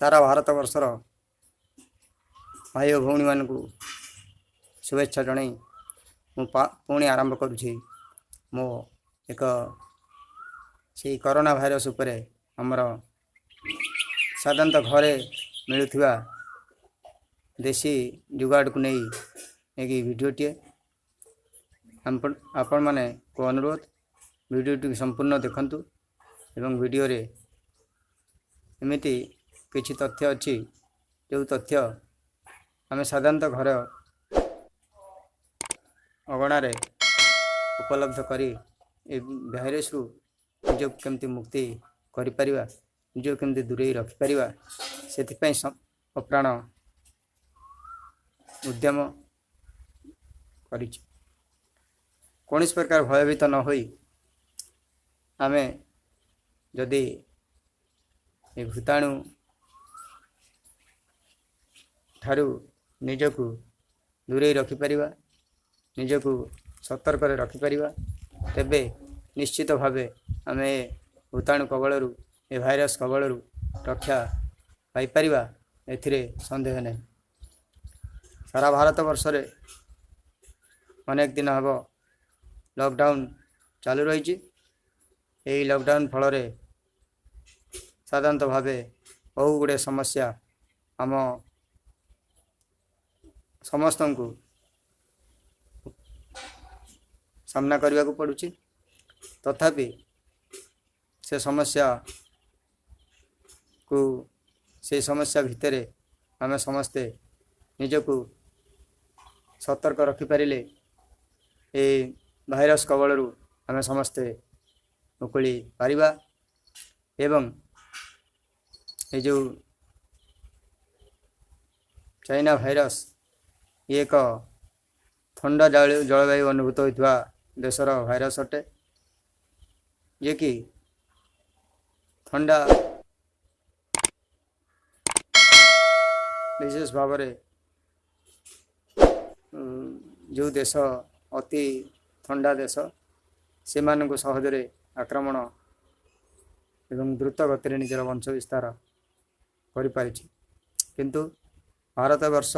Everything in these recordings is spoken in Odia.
ସାରା ଭାରତବର୍ଷର ଭାଇ ଓ ଭଉଣୀମାନଙ୍କୁ ଶୁଭେଚ୍ଛା ଜଣାଇ ମୁଁ ପୁଣି ଆରମ୍ଭ କରୁଛି ମୋ ଏକ ସେଇ କରୋନା ଭାଇରସ୍ ଉପରେ ଆମର ସାଧାରଣତଃ ଘରେ ମିଳୁଥିବା ଦେଶୀ ଯୁଗାଡ଼କୁ ନେଇ ଏକ ଭିଡ଼ିଓଟିଏ। ଆପଣମାନଙ୍କୁ ଅନୁରୋଧ, ଭିଡ଼ିଓଟିକୁ ସମ୍ପୂର୍ଣ୍ଣ ଦେଖନ୍ତୁ ଏବଂ ଭିଡ଼ିଓରେ ଏମିତି କିଛି ତଥ୍ୟ ଅଛି ଯେଉଁ ତଥ୍ୟ ଆମେ ସାଧାରଣତଃ ଘର ଅଗଣାରେ ଉପଲବ୍ଧ କରି ଏ ଭାଇରସ୍ରୁ ନିଜକୁ କେମିତି ମୁକ୍ତି କରିପାରିବା, ନିଜକୁ କେମିତି ଦୂରେଇ ରଖିପାରିବା, ସେଥିପାଇଁ ଅପ୍ରାଣ ଉଦ୍ୟମ କରିଛି। କୌଣସି ପ୍ରକାର ଭୟଭୀତ ନ ହୋଇ ଆମେ ଯଦି ଏ ଭୂତାଣୁ ଠାରୁ ନିଜକୁ ଦୂରେଇ ରଖିପାରିବା, ନିଜକୁ ସତର୍କରେ ରଖିପାରିବା, ତେବେ ନିଶ୍ଚିତ ଭାବେ ଆମେ ଭୂତାଣୁ କବଳରୁ, ଏ ଭାଇରସ୍ କବଳରୁ ରକ୍ଷା ପାଇପାରିବା, ଏଥିରେ ସନ୍ଦେହ ନାହିଁ। ସାରା ଭାରତବର୍ଷରେ ଅନେକ ଦିନ ହେବ ଲକଡାଉନ୍ ଚାଲୁ ରହିଛି। ଏହି ଲକଡାଉନ୍ ଫଳରେ ସାଧାରଣତଃ ଭାବେ ବହୁ ଗୁଡ଼ିଏ ସମସ୍ୟା ଆମ ସମସ୍ତଙ୍କୁ ସାମ୍ନା କରିବାକୁ ପଡ଼ୁଛି। ତଥାପି ସେ ସମସ୍ୟାକୁ, ସେ ସମସ୍ୟା ଭିତରେ ଆମେ ସମସ୍ତେ ନିଜକୁ ସତର୍କ ରଖିପାରିଲେ ଏ ଭାଇରସ୍ କବଳରୁ ଆମେ ସମସ୍ତେ ମୁକୁଳି ପାରିବା ଏବଂ ଏ ଯେଉଁ ଚାଇନା ଭାଇରସ୍, ଇଏ ଏକ ଥଣ୍ଡା ଜଳବାୟୁ ଅନୁଭୂତ ହୋଇଥିବା ଦେଶର ଭାଇରସ୍ ଅଟେ, ଯିଏକି ଥଣ୍ଡା ବିଶେଷ ଭାବରେ ଯେଉଁ ଦେଶ ଅତି ଥଣ୍ଡା ଦେଶ, ସେମାନଙ୍କୁ ସହଜରେ ଆକ୍ରମଣ ଏବଂ ଦ୍ରୁତ ଗତିରେ ନିଜର ବଂଶ ବିସ୍ତାର କରିପାରିଛି। କିନ୍ତୁ ଭାରତବର୍ଷ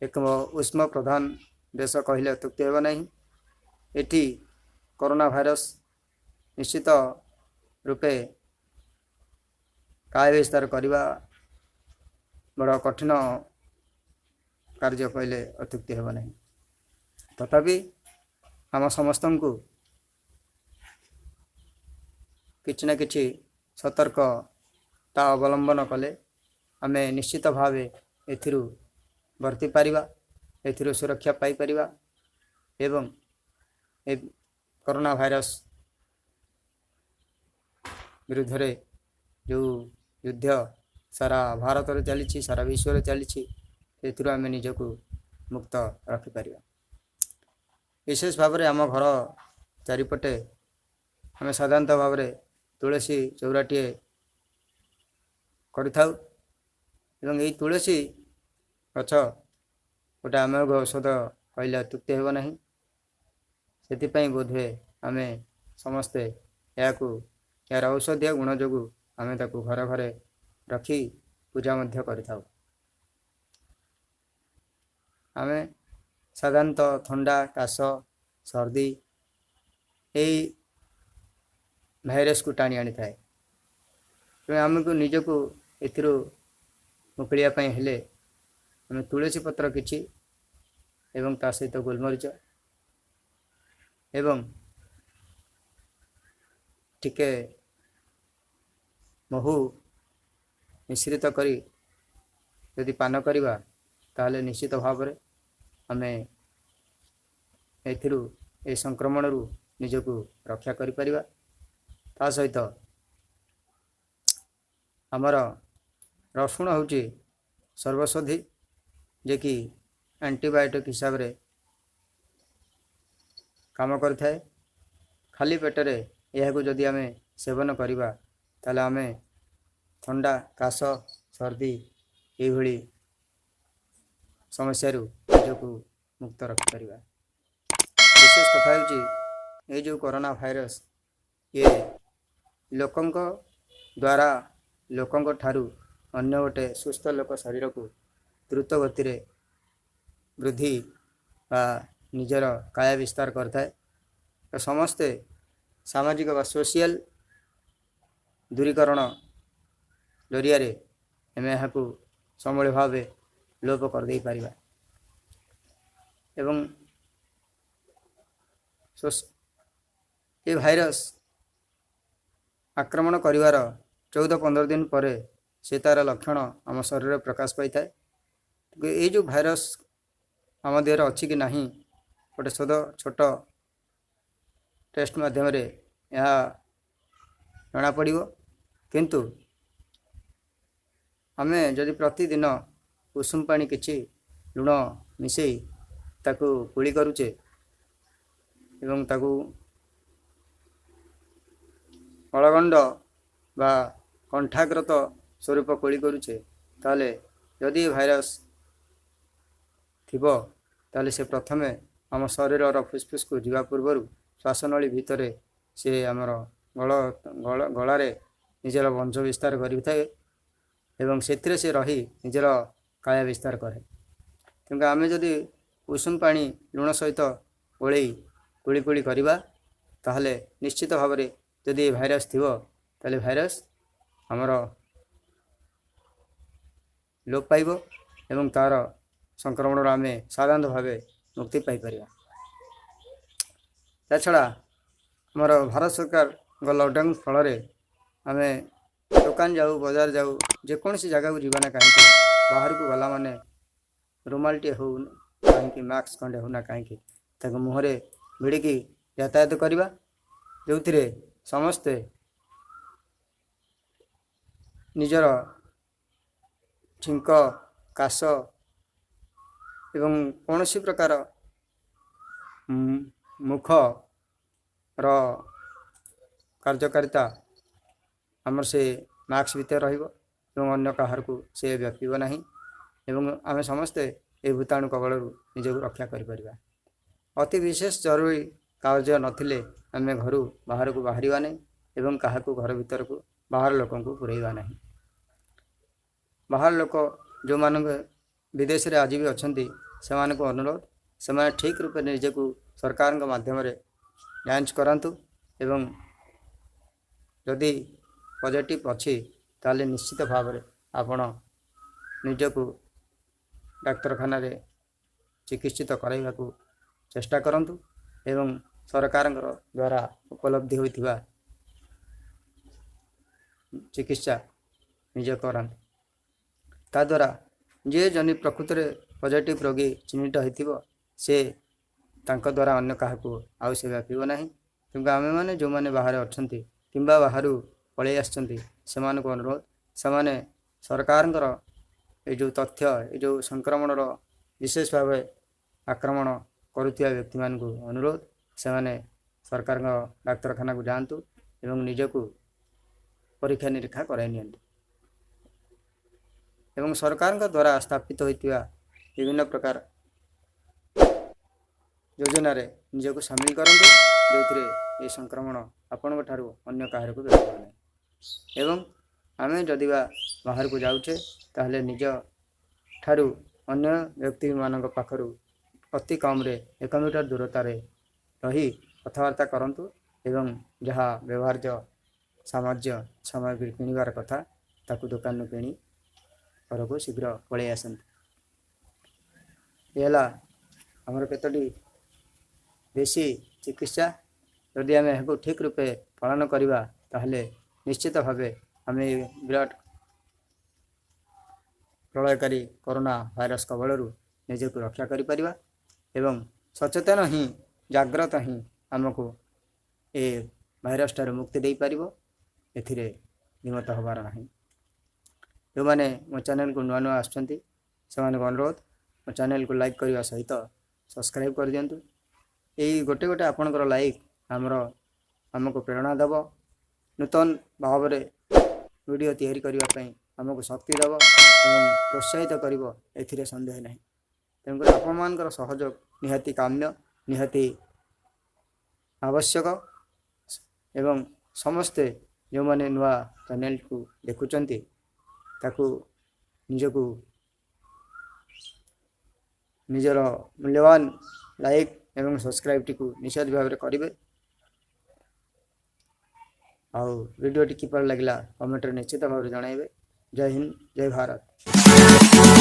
ଏକ ଉଷ୍ମ ପ୍ରଧାନ ଦେଶ କହିଲେ ଅତ୍ୟୁକ୍ତି ହେବ ନାହିଁ। ଏଠି କରୋନା ଭାଇରସ୍ ନିଶ୍ଚିତ ରୂପେ କାୟ ବିସ୍ତାର କରିବା ବଡ଼ କଠିନ କାର୍ଯ୍ୟ କହିଲେ ଅତ୍ୟୁକ୍ତି ହେବ ନାହିଁ। ତଥାପି ଆମ ସମସ୍ତଙ୍କୁ କିଛି ନା କିଛି ସତର୍କତା ଅବଲମ୍ବନ କଲେ ଆମେ ନିଶ୍ଚିତ ଭାବେ ଏଥିରୁ ବର୍ତ୍ତି ପାରିବା, ଏଥିରୁ ସୁରକ୍ଷା ପାଇପାରିବା ଏବଂ ଏ କରୋନା ଭାଇରସ୍ ବିରୁଦ୍ଧରେ ଯେଉଁ ଯୁଦ୍ଧ ସାରା ଭାରତରେ ଚାଲିଛି, ସାରା ବିଶ୍ୱରେ ଚାଲିଛି, ସେଥିରୁ ଆମେ ନିଜକୁ ମୁକ୍ତ ରଖିପାରିବା। ବିଶେଷ ଭାବରେ ଆମ ଘର ଚାରିପଟେ ଆମେ ସାଧାରଣତଃ ଭାବରେ ତୁଳସୀ ଚଉରାଟିଏ କରିଥାଉ ଏବଂ ଏଇ ତୁଳସୀ ଗଛ ଗୋଟେ ଆମୋଘ ଔଷଧ କହିଲେ ଅତ୍ୟୁକ୍ତି ହେବ ନାହିଁ। ସେଥିପାଇଁ ବୋଧହୁଏ ଆମେ ସମସ୍ତେ ଏହାକୁ, ଏହାର ଔଷଧୀୟ ଗୁଣ ଯୋଗୁଁ ଆମେ ତାକୁ ଘରେ ଘରେ ରଖି ପୂଜା ମଧ୍ୟ କରିଥାଉ। ଆମେ ସାଧାରଣତଃ ଥଣ୍ଡା, କାଶ, ସର୍ଦ୍ଦି ଏଇ ଭାଇରସ୍କୁ ଟାଣି ଆଣିଥାଏ। ତେଣୁ ଆମକୁ ନିଜକୁ ଏଥିରୁ ମୁକୁଳିବା ପାଇଁ ହେଲେ ଆମେ ତୁଳସୀ ପତ୍ର କିଛି ଏବଂ ତା ସହିତ ଗୋଲମରିଚ ଏବଂ ଟିକେ ମହୁ ମିଶ୍ରିତ କରି ଯଦି ପାନ କରିବା, ତାହେଲେ ନିଶ୍ଚିତ ଭାବରେ ଆମେ ଏଥିରୁ, ଏ ସଂକ୍ରମଣରୁ ନିଜକୁ ରକ୍ଷା କରିପାରିବା। ତା ସହିତ ଆମର ରସୁଣ ହେଉଛି ସର୍ବୌଷଧି, ଯେ କି ଆଣ୍ଟିବାୟୋଟିକ୍ ହିସାବରେ କାମ କରିଥାଏ। ଖାଲି ପେଟରେ ଏହାକୁ ଯଦି ଆମେ ସେବନ କରିବା, ତାହେଲେ ଆମେ ଥଣ୍ଡା, କାଶ, ସର୍ଦ୍ଦି ଏଇଭଳି ସମସ୍ୟାରୁ ନିଜକୁ ମୁକ୍ତ ରଖିପାରିବା। ବିଶେଷ କଥା ହେଉଛି, ଏଇ ଯେଉଁ କରୋନା ଭାଇରସ୍, ଇଏ ଲୋକଙ୍କ ଦ୍ୱାରା ଲୋକଙ୍କ ଠାରୁ ଅନ୍ୟ ଗୋଟେ ସୁସ୍ଥ ଲୋକ ଶରୀରକୁ ଦ୍ରୁତ ଗତିରେ ବୃଦ୍ଧି ବା ନିଜର କାୟା ବିସ୍ତାର କରିଥାଏ। ତ ସମସ୍ତେ ସାମାଜିକ ବା ସୋସିଆଲ ଦୂରୀକରଣ ଜରିଆରେ ଆମେ ଏହାକୁ ସମୂଳ ଭାବେ ଲୋପ କରିଦେଇପାରିବା ଏବଂ ଏ ଭାଇରସ୍ ଆକ୍ରମଣ କରିବାର 14-15 ଦିନ ପରେ ସେ ତା'ର ଲକ୍ଷଣ ଆମ ଶରୀରରେ ପ୍ରକାଶ ପାଇଥାଏ। ଏଇ ଯେଉଁ ଭାଇରସ୍ ଆମ ଦେହରେ ଅଛି କି ନାହିଁ, ଗୋଟେ ଛୋଟ ଟେଷ୍ଟ ମାଧ୍ୟମରେ ଏହା ଜଣାପଡ଼ିବ। କିନ୍ତୁ ଆମେ ଯଦି ପ୍ରତିଦିନ ଉଷୁମ ପାଣି କିଛି ଲୁଣ ମିଶାଇ ତାକୁ କୁଳି କରୁଛେ ଏବଂ ତାକୁ ଗଳଗଣ୍ଡ ବା କଣ୍ଠାଗ୍ରତ ସ୍ୱରୂପ କୁଳି କରୁଛେ, ତାହେଲେ ଯଦି ଭାଇରସ୍ ଥିବ ତାହେଲେ ସେ ପ୍ରଥମେ ଆମ ଶରୀରର ଫୁସଫୁସକୁ ଯିବା ପୂର୍ବରୁ ଶ୍ୱାସନଳୀ ଭିତରେ ସେ ଆମର ଗଳାରେ ନିଜର ବଂଶ ବିସ୍ତାର କରିଥାଏ ଏବଂ ସେଥିରେ ସେ ରହି ନିଜର କାୟା ବିସ୍ତାର କରେ। ତେଣୁ ଆମେ ଯଦି ଉଷୁମ ପାଣି ଲୁଣ ସହିତ ଗୋଳେଇ କୁଳି କୁଳି କରିବା, ତାହେଲେ ନିଶ୍ଚିତ ଭାବରେ ଯଦି ଭାଇରସ୍ ଥିବ ତାହେଲେ ଭାଇରସ୍ ଆମର ଲୋପ ପାଇବ ଏବଂ ତା'ର ସଂକ୍ରମଣରୁ ଆମେ ସାଧାରଣତଃ ଭାବେ ମୁକ୍ତି ପାଇପାରିବା। ତା ଛଡ଼ା ଆମର ଭାରତ ସରକାରଙ୍କ ଲକଡାଉନ୍ ଫଳରେ ଆମେ ଦୋକାନ ଯାଉ, ବଜାର ଯାଉ, ଯେକୌଣସି ଜାଗାକୁ ଯିବା ନା କାହିଁକି, ବାହାରକୁ ଗଲା ମାନେ ରୁମାଲଟିଏ ହେଉ କାହିଁକି, ମାସ୍କ ଖଣ୍ଡେ ହେଉ ନା କାହିଁକି, ତାକୁ ମୁହଁରେ ଭିଡ଼ିକି ଯାତାୟାତ କରିବା, ଯେଉଁଥିରେ ସମସ୍ତେ ନିଜର ଛିଙ୍କ, କାଶ ଏବଂ କୌଣସି ପ୍ରକାର ମୁଖର କାର୍ଯ୍ୟକାରିତା ଆମର ସେ ମାସ୍କ ଭିତରେ ରହିବ ଏବଂ ଅନ୍ୟ କାହାରକୁ ସେ ବ୍ୟାପିବ ନାହିଁ ଏବଂ ଆମେ ସମସ୍ତେ ଏହି ଭୂତାଣୁ କବଳରୁ ନିଜକୁ ରକ୍ଷା କରିପାରିବା। ଅତି ବିଶେଷ ଜରୁରୀ କାର୍ଯ୍ୟ ନଥିଲେ ଆମେ ଘରୁ ବାହାରକୁ ବାହାରିବା ନାହିଁ ଏବଂ କାହାକୁ ଘର ଭିତରକୁ ବାହାର ଲୋକଙ୍କୁ ପୁରାଇବା ନାହିଁ। ବାହାର ଲୋକ ଯେଉଁମାନଙ୍କ ବିଦେଶରେ ଆଜି ବି ଅଛନ୍ତି, ସେମାନଙ୍କୁ ଅନୁରୋଧ, ସେମାନେ ଠିକ୍ ରୂପେ ନିଜକୁ ସରକାରଙ୍କ ମାଧ୍ୟମରେ ଯାଞ୍ଚ କରାନ୍ତୁ ଏବଂ ଯଦି ପଜିଟିଭ୍ ଅଛି ତାହେଲେ ନିଶ୍ଚିତ ଭାବରେ ଆପଣ ନିଜକୁ ଡାକ୍ତରଖାନାରେ ଚିକିତ୍ସିତ କରାଇବାକୁ ଚେଷ୍ଟା କରନ୍ତୁ ଏବଂ ସରକାରଙ୍କର ଦ୍ୱାରା ଉପଲବ୍ଧି ହୋଇଥିବା ଚିକିତ୍ସା ନିଜ କରାନ୍ତୁ। ତାଦ୍ୱାରା ଯିଏ ଜଣେ ପ୍ରକୃତରେ ପଜିଟିଭ୍ ରୋଗୀ ଚିହ୍ନଟ ହୋଇଥିବ, ସେ ତାଙ୍କ ଦ୍ୱାରା ଅନ୍ୟ କାହାକୁ ଆଉ ସେ ବ୍ୟାପିବ ନାହିଁ। କିନ୍ତୁ ଆମେମାନେ ଯେଉଁମାନେ ବାହାରେ ଅଛନ୍ତି କିମ୍ବା ବାହାରୁ ପଳେଇ ଆସିଛନ୍ତି, ସେମାନଙ୍କୁ ଅନୁରୋଧ, ସେମାନେ ସରକାରଙ୍କର ଏଇ ଯେଉଁ ତଥ୍ୟ, ଏ ଯେଉଁ ସଂକ୍ରମଣର ବିଶେଷ ଭାବେ ଆକ୍ରମଣ କରୁଥିବା ବ୍ୟକ୍ତିମାନଙ୍କୁ ଅନୁରୋଧ, ସେମାନେ ସରକାରଙ୍କ ଡାକ୍ତରଖାନାକୁ ଯାଆନ୍ତୁ ଏବଂ ନିଜକୁ ପରୀକ୍ଷା ନିରୀକ୍ଷା କରାଇ ନିଅନ୍ତୁ ଏବଂ ସରକାରଙ୍କ ଦ୍ୱାରା ସ୍ଥାପିତ ହୋଇଥିବା ବିଭିନ୍ନ ପ୍ରକାର ଯୋଜନାରେ ନିଜକୁ ସାମିଲ କରନ୍ତୁ, ଯେଉଁଥିରେ ଏ ସଂକ୍ରମଣ ଆପଣଙ୍କ ଠାରୁ ଅନ୍ୟ କାହାରକୁ ବ୍ୟାପିବ ନାହିଁ। ଏବଂ ଆମେ ଯଦି ବା ବାହାରକୁ ଯାଉଛେ, ତାହେଲେ ନିଜ ଠାରୁ ଅନ୍ୟ ବ୍ୟକ୍ତିମାନଙ୍କ ପାଖରୁ ଅତି କମ୍ରେ 1 ମିଟର ଦୂରତାରେ ରହି କଥାବାର୍ତ୍ତା କରନ୍ତୁ ଏବଂ ଯାହା ବ୍ୟବହାର୍ଯ୍ୟ ସାମଗ୍ରୀ କିଣିବାର କଥା ତାକୁ ଦୋକାନରୁ କିଣି ଘରକୁ ଶୀଘ୍ର ପଳେଇ ଆସନ୍ତୁ। ଏ ହେଲା ଆମର କେତୋଟି ଦେଶୀ ଚିକିତ୍ସା। ଯଦି ଆମେ ଏହାକୁ ଠିକ୍ ରୂପେ ପାଳନ କରିବା, ତାହେଲେ ନିଶ୍ଚିତ ଭାବେ ଆମେ ବିରାଟ ପ୍ରଳୟକାରୀ କରୋନା ଭାଇରସ୍ କବଳରୁ ନିଜକୁ ରକ୍ଷା କରିପାରିବା ଏବଂ ସଚେତନ ହିଁ, ଜାଗ୍ରତ ହିଁ ଆମକୁ ଏ ଭାଇରସ୍ ଠାରୁ ମୁକ୍ତି ଦେଇପାରିବ, ଏଥିରେ ଦ୍ୱିମତ ହେବାର ନାହିଁ। ଯେଉଁମାନେ ମୋ ଚ୍ୟାନେଲକୁ ନୂଆ ନୂଆ ଆସୁଛନ୍ତି, ସେମାନଙ୍କୁ ଅନୁରୋଧ, ମୋ ଚ୍ୟାନେଲକୁ ଲାଇକ୍ କରିବା ସହିତ ସବସ୍କ୍ରାଇବ୍ କରିଦିଅନ୍ତୁ। ଏଇ ଗୋଟେ ଗୋଟେ ଆପଣଙ୍କର ଲାଇକ୍ ଆମକୁ ପ୍ରେରଣା ଦେବ, ନୂତନ ଭାବରେ ଭିଡ଼ିଓ ତିଆରି କରିବା ପାଇଁ ଆମକୁ ଶକ୍ତି ଦେବ ଏବଂ ପ୍ରୋତ୍ସାହିତ କରିବ, ଏଥିରେ ସନ୍ଦେହ ନାହିଁ। ତେଣୁକରି ଆପଣମାନଙ୍କର ସହଯୋଗ ନିହାତି କାମ୍ୟ, ନିହାତି ଆବଶ୍ୟକ ଏବଂ ସମସ୍ତେ ଯେଉଁମାନେ ନୂଆ ଚ୍ୟାନେଲକୁ ଦେଖୁଛନ୍ତି, ତାକୁ ନିଜକୁ ନିଜର ମୂଲ୍ୟବାନ ଲାଇକ୍ ଏବଂ ସବସ୍କ୍ରାଇବ୍ଟିକୁ ନିଶ୍ଚିତ ଭାବରେ କରିବେ ଆଉ ଭିଡ଼ିଓଟି କିପରି ଲାଗିଲା କମେଣ୍ଟରେ ନିଶ୍ଚିତ ଭାବରେ ଜଣାଇବେ। ଜୟ ହିନ୍ଦ, ଜୟ ଭାରତ।